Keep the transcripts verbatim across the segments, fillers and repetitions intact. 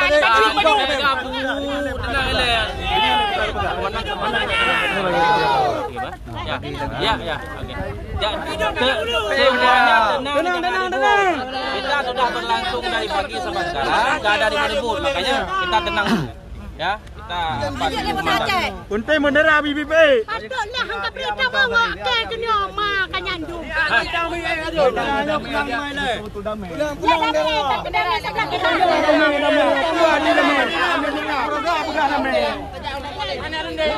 Jangan, jangan, jangan. Tenang, tenang. Ya, ya, ya. Oke. Ya, te-, semuanya tenang, tenang, tenang, tenang. Kita sudah berlangsung dari pagi sampai sekarang, nggak ada ribut-ribut, makanya kita tenang dulu. Ya, kita apa dulu. Penting bendera B B B. Patutlah hangka berita bawa ke dunia ma ka nyandu. Pulang, pulang, pulang.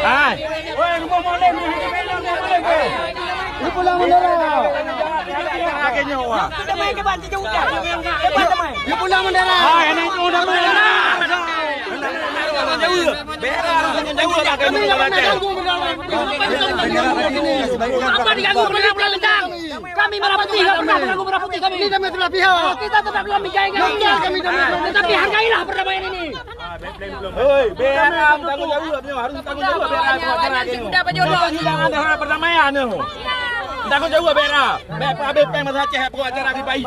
Hai. Woi, rumoh molem ni. Rumoh molem, woi. Lu pulang bendera. Pakai nyawa. Damai ke ban, jauh dah. Damai, damai. Lu pulang bendera. Hai, anak itu damai. Jauh. Berak, jauh lah kami. Apa diganggu bendera pulang lentang? Kami merah putih, nggak pernah mengganggu merah putih kami. Ini damai sebelah pihak. Kita tetap dalam jaringan. Betul, kami damai. Tetapi hargailah perdamaian ini. Hei, B R A tanggung jawab nyoe, harus tanggung jawab B R A buat acara nyoe. Jangan ada perdamaian nyoe. Tanggung jawab B R A. Baik Pak Habib Peng masa Aceh buat acara di Pai.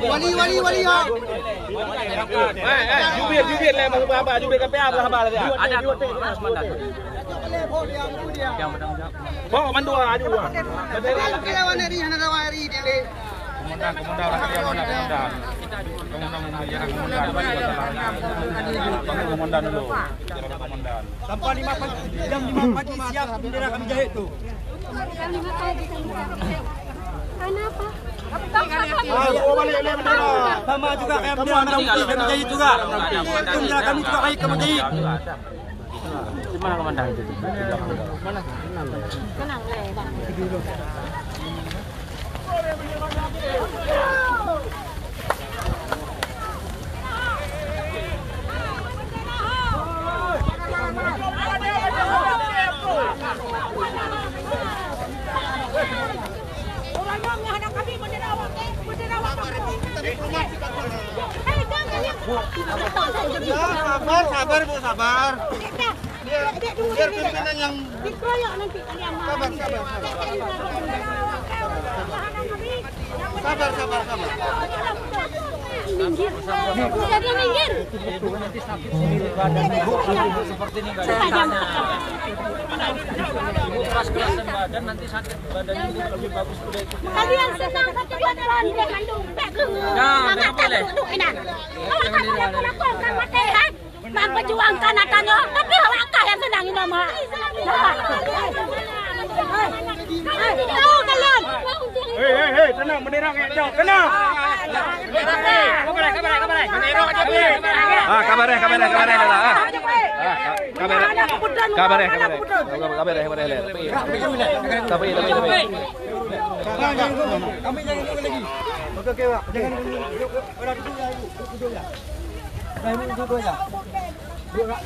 Wali, wali, wali, ya. Eh, eh, jubir, jubir lah, masa apa, jubir K P A, masa apa, ya. Ada tu, Mas Mandat. Yang bertanggung jawab. Bawa mandua aju, ah. Komandan, komandan, komandan, komandan. Komandan, komandan, komandan. Komandan dulu. Komandan. Sampai lima pagi, jam lima pagi siap bendera kami jahit tu. Kenapa? Ah, bawa balik, balik bendera. Sama juga kayak bendera merah putih kami jahit juga. Itu bendera kami juga baik kami jahit. Di mana komandan? Tenang, eh, Bang. Orang yang hana kami bendera awak, eh, bendera awak kampung. Eh, jangan yang... Sabar, sabar, Bu, sabar. Biar, biar pimpinan yang... Dikeroyok nanti kalian. Sabar, sabar, sabar. Sabar, sabar, sabar. Minggir. Jadi minggir. Seperti ini, Kak. Ibu keras-keras badan, nanti sakit badannya, Ibu lebih bagus udah itu. Kalian senang satu badan dia kandung. Nah, mamat tak boleh. Duduk inan. Kalau kamu lakukan, kamu mati, kan? Memperjuangkan akan nyoe, tapi awak kah yang senang ini, Mak? Tahu kalian? Hei, hei, hei, tenang, bendera kayak jauh, tenang. Kabareh, kabareh, kabareh. Ah, kabareh, kabareh, kabareh lah, ah. Ah, kabareh. Kabareh, kabareh. Kabareh, kabareh lah. Tapi, tapi, tapi. Oke, oke, Pak. Jangan dulu. Yuk, yuk, yuk. Dah, ini duduk ya. Kak,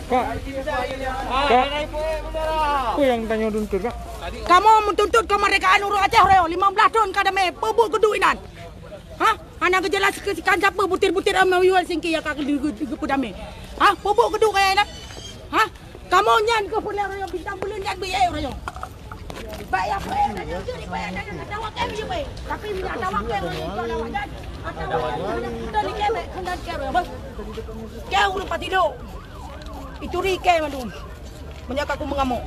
Kak, apa yang tanya tuntut, Kak? Kamoe meutuntut keumeurdekaan ureueng Aceh raya, lima belas thon ka damé, peubuet keuduek inan. Hah? Hana geujelas keu sikan sapeue butir-butir amai uyuan singki nyang ka geu-, geu-, geupeudamé. Ha? Peue buet keuduek kaya nyan? Ha? Kamoe nyan keuh peureulèe uroe nyoe bintang buleuen nyan beu ék uroe nyoe. Bak ya peuék nyan jeuet dipeuék nyan atawa kém jeuet peuék. Tapi bila atawa kém uroe nyoe kalau awak nyan, atawa nyan beutôi likém ék keunan kém uroe nyoe. Kém ureueng pati lok. Ituri kém mandum. Meunyoe ka ku meungamok.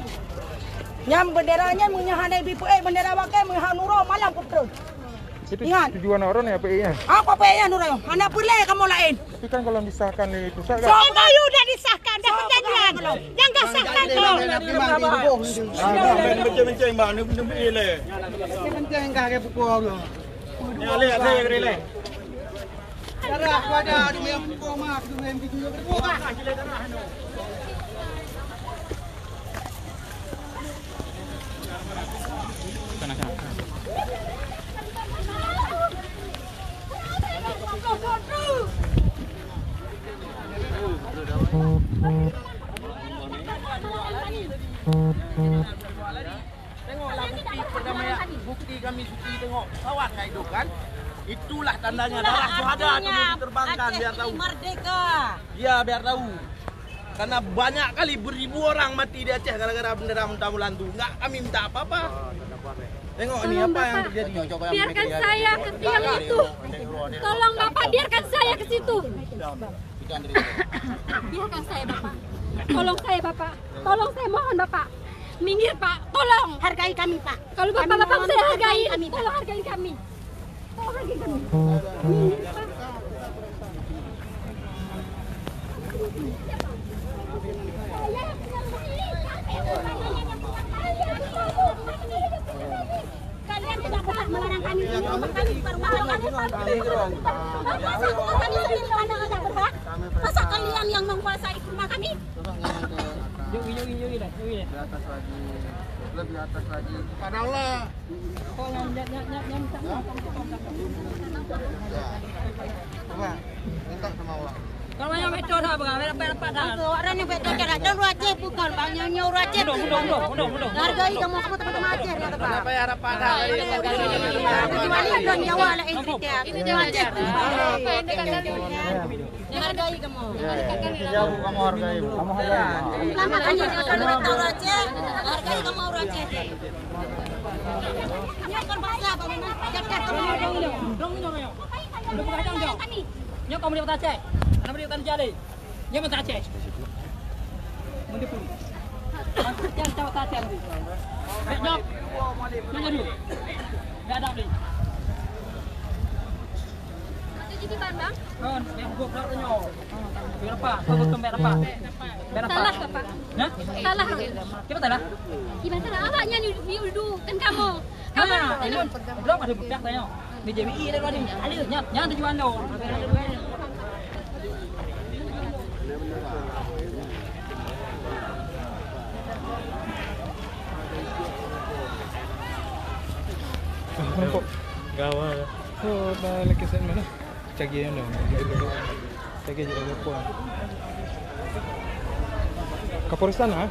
Nyan bendera nyan meunyoe hana ibi peuék bendera awak kém meunyoe hana uroe malam ku peutrön. Itu Ingat. Tujuan orang ni apa iya? Apa apa ya nurang? Hana peureulèe kamoe laén. Tapi kan kalau disahkan di pusat kan? Soe M O U dah disahkan, dah perjanjian. Jangan sahkan tu. Benceng-benceng bah, ni benceng leh. Benceng kah ke pukul tu? Ya leh, leh, leh. Darah ku ada di yang pukul mah, di yang pukul mah. Tengoklah bukti perdamaian, bukti kami suci tengok. Kawan ngai hidup kan? Itulah tandanya darah syuhada tu diterbangkan biar tahu. Merdeka. Ya, biar tahu. Karena banyak kali beribu orang mati di Aceh gara-gara bendera Muntah Mulan tu. Enggak kami minta apa-apa. Tengok ni apa yang terjadi. Biarkan saya ke tiang itu. Tolong Bapak biarkan saya ke situ. Biarkan saya Bapak. Tolong saya Bapak. Tolong saya mohon Bapak. Minggir Pak, tolong. Hargai kami Pak. Kalau Bapak-bapak saya hargai, tolong hargai kami. Kalian tidak berhak melarang kami. Kami baru makan. Masa kami sendiri tidak berhak? Masa kalian yang menguasai rumah kami? Coba ngomong ke atas. Yuk, yuk, yuk, yuk, yuk, yuk. Di atas lagi. Lebih atas lagi. Pada Allah. Ya. Coba, minta sama Allah. Kalau yang betul dah, bang, rapat-rapat dah. Orang yang betul dah, dah ureueng Aceh bukan, bang, yang, yang ureueng Aceh. Mudah, mudah, mudah, mudah, mudah. Hargai kamu, kamu teman-teman Aceh, ya, Pak. Kenapa ya rapat dah? Kecuali kan Jawa lah, eh, kita. Ini Jawa Aceh. Hargai kamu. Ya, ya, ya. Kamu hargai. Kamu hargai. Selamat hari Nasional Aceh. Hargai kamu orang Aceh. Nyoe kon bangsa kamu. Jaga kamu. Nyoe kamu di Aceh. Kenapa di Aceh? Nyoe masa Aceh. Mendepung. Jangan tahu Aceh. Nyoe. Nyoe dulu. Nggak ada beli. Masa jadi bang, bang? Kan, bèk goblok nyoe. Bèk repa, kau betul bèk repa. Bèk repa. Salah ke, Pak? Hah? Salah ke? Siapa salah? Gimana salah? Awaknya ni, ni dulu kan kamu. Kamu. Ah, ini goblok ada budak tanya. Ni J W I ada tadi. Ada, nyap, nyap tujuan tu. Nampak? Gawat. Oh, dah lagi set mana? Cagi yang dah. Cagi je dah puan. Kapolres sana, eh?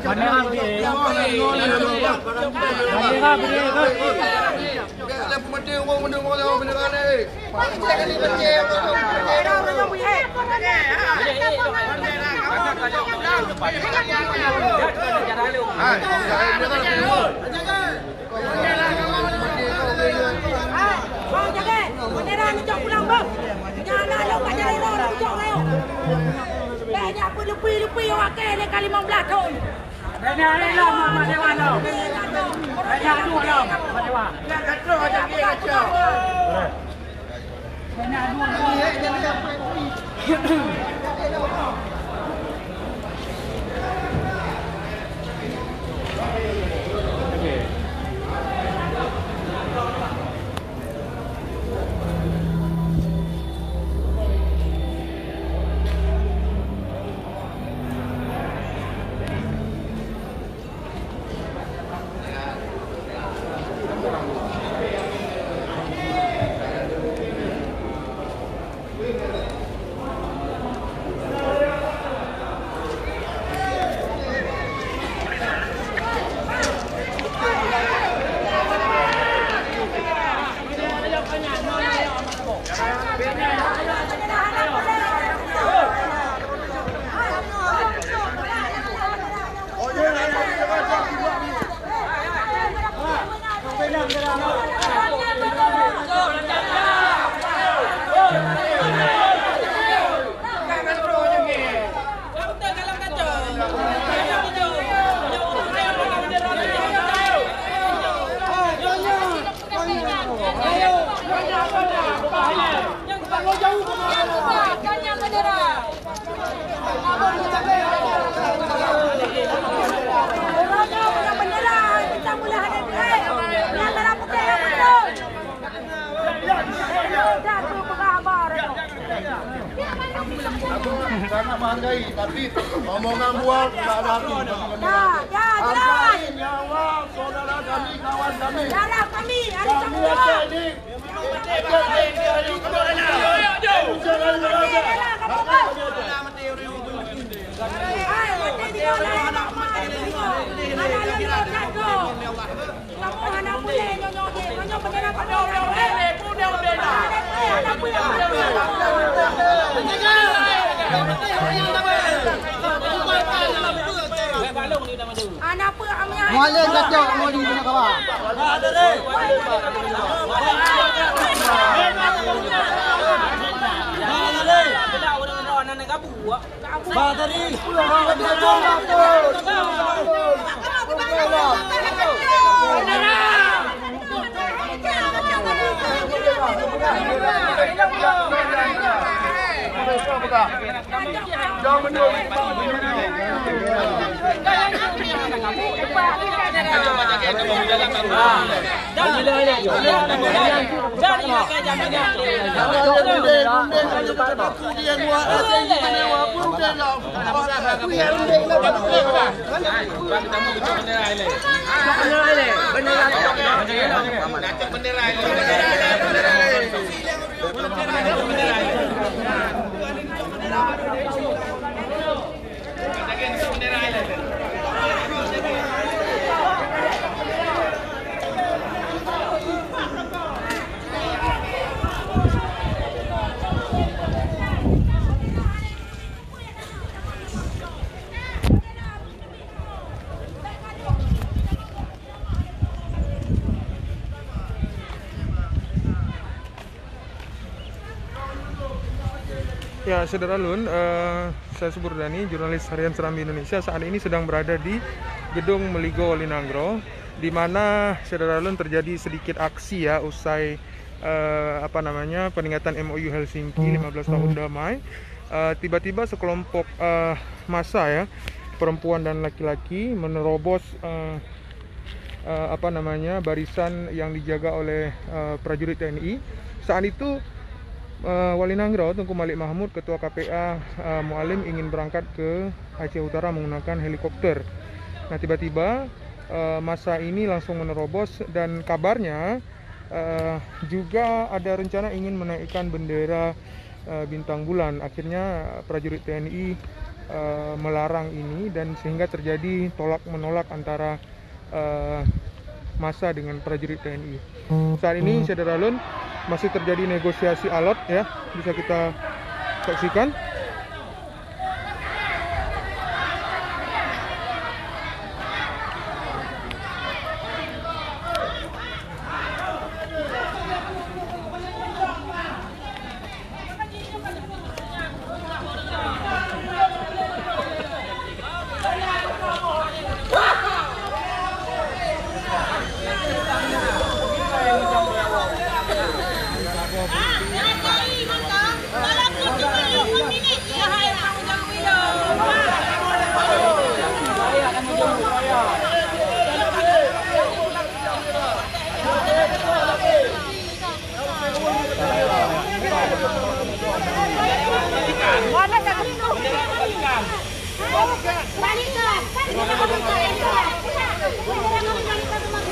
Bandera berdiri. Bandera berdiri. Apa lupi-lupi awak ke lé ka lima belas thon. Banyak lé lom, Mak Dewan lom. Banyak tu lom, Mak Dewan. Sangat menghargai, tapi omongan buang tidak ada hati. Ya, ya, jelas. Hargai nyawa saudara kami, kawan kami. Darah kami, ada tanggung jawab. Mualem kacok, mau di mana kawan? Bah tadi. Ya, saudara lôn, eh, saya Subur Dani, jurnalis harian Serambi Indonesia, saat ini sedang berada di Gedung Meligo Wali Nanggroe, di mana, saudara lôn, terjadi sedikit aksi, ya, usai, eh, apa namanya, peringatan M O U Helsinki lima belas tahun damai. Eh, tiba-tiba sekelompok, eh, massa, ya, perempuan dan laki-laki menerobos, eh, eh, apa namanya, barisan yang dijaga oleh, eh, prajurit T N I. Saat itu, eh, Wali Nanggroe Teungku Malik Mahmud, Ketua K P A, eh, Mualem ingin berangkat ke Aceh Utara menggunakan helikopter. Nah, tiba-tiba, eh, massa ini langsung menerobos dan kabarnya, eh, juga ada rencana ingin menaikkan bendera, eh, bintang bulan. Akhirnya, prajurit T N I, eh, melarang ini dan sehingga terjadi tolak menolak antara, eh, massa dengan prajurit T N I. Saat ini, saudara lôn, masih terjadi negosiasi alot, ya, bisa kita saksikan.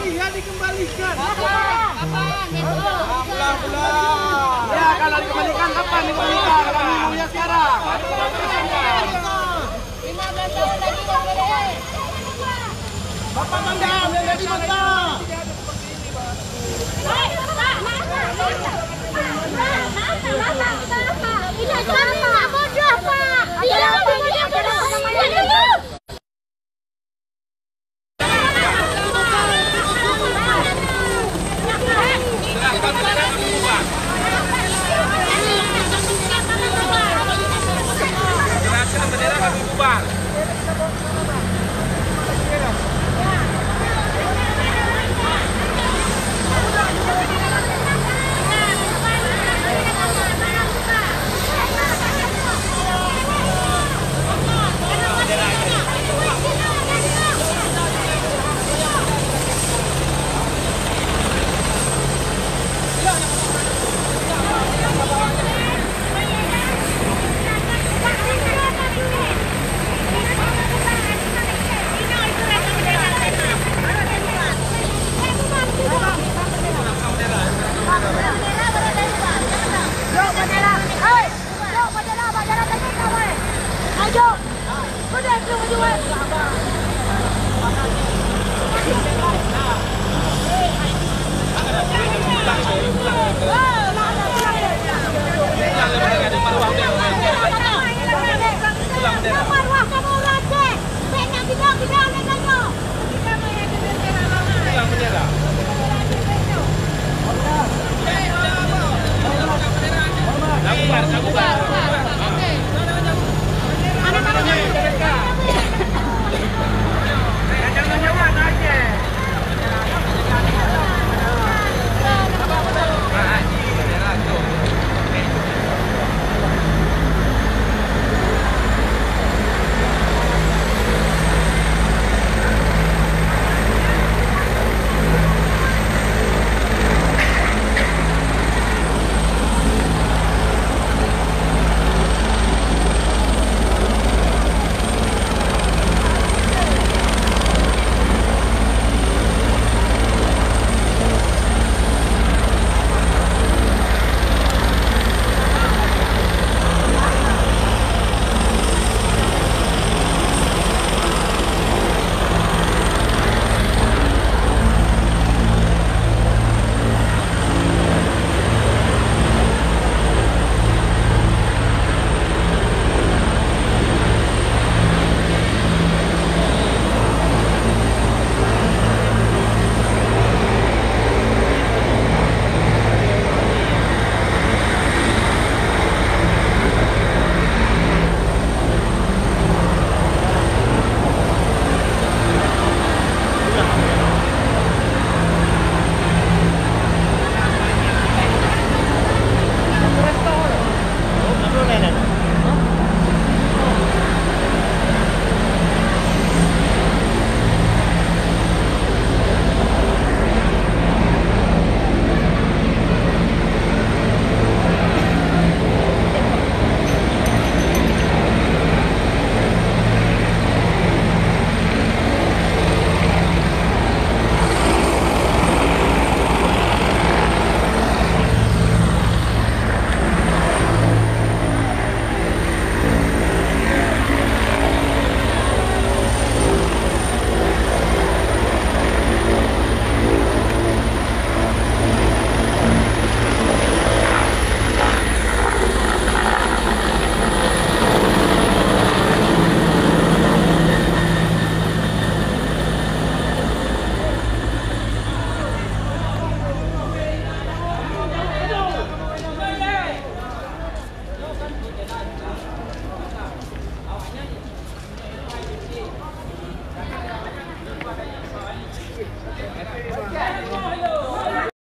Iya, dikembalikan. Ya, kalau dikembalikan, kapan dikembalikan? Kami maunya sekarang. Bapak Mangga, yang jadi Mangga.